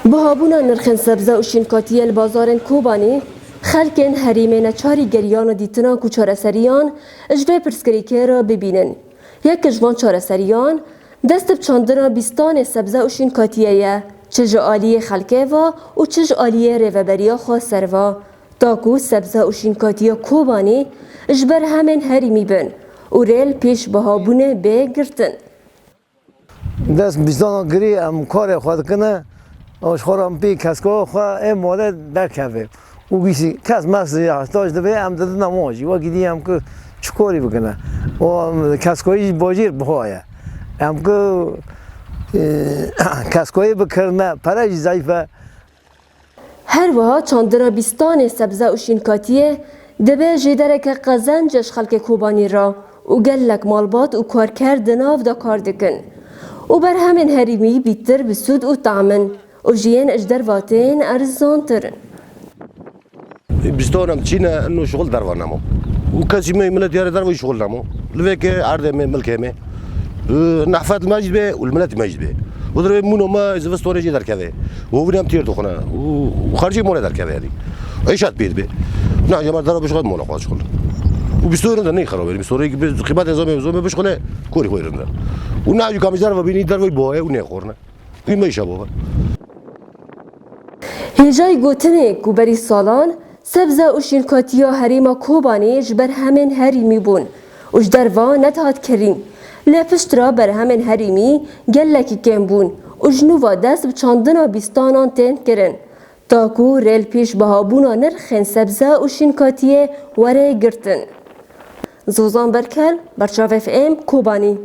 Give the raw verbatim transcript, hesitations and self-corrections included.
Bihabûna nirxên sebze û şînkatiyê li bazarên Kobanî xelkên herêmê neçarî geriyana dîtina ku çareseriyan ji vê pirsgirêkê re bibînin. Yek ji van çareseriyan dest bi çandina bîstanê sebze û şînkatiyê ye, çi ji aliyê xelkê ve û çi ji aliyê rêveberiya xweser ve, ta ku sebze û şînkatiya Kobanî ji berhemên herêmî bin û rê li pêş bihabûnê bê girtin. Dest bîstana girî em karê xwe dikine, ji xwe re em pê keskoya xwe ê malê derkeve. Û gişî kes mes hetaş dibe em didine wan jî. Wekî dî em ki çikorî bikine. Û em keskoyî jî bajêr biha ye. Em ki, e, keskoyî bikirine, pere jî zeyf e. Her wiha çandina bîstanê sebze û şînkatiyê dibe jêdereke qezenc ji xelkê Kobanî re û gelek malbat û karker di nav de kar dikin û berhemên herêmî bîtir bi sûd û tam in û ji yên ji derve tên erzantir in. Bîstona em çîne, ino şixul derve nemo. Û kesî me milet yarê derve şixul nemo. Li vê ke erdê me, milkê me. Nehfet me jî be û li milet me jî be. Û derve mûno me zivistonê jî derkeve. Û hûn em têr dixwine. Û, û xercê mole derkeve yani. Îşat pê dibe. Na, ya me derve bişixul, mole xwe şixul. Û bîstorê de ney xerabe. Bîstorê ki bi qîmetê zomê, zomê bişixule, korî xwe rinde. Û na, yû kamî derve bînî, derve boye û nêxorne. Wî me îşa baba. Hêjayî gotinê ku berî salan sebze û şînkatiya herêma Kobanê ji berhemên herêmî bûn û ji derva nedihat kirîn. Lê piştre berhemên herêmî gelekî kêm bûn û ji nû ve dest bi çandina bîstanan tên kirin, ta ku rê li pêş bihabûna nirxên sebze û şînkatiyê were girtin. Zozan Berkel, Berçavê F M, Kobanî.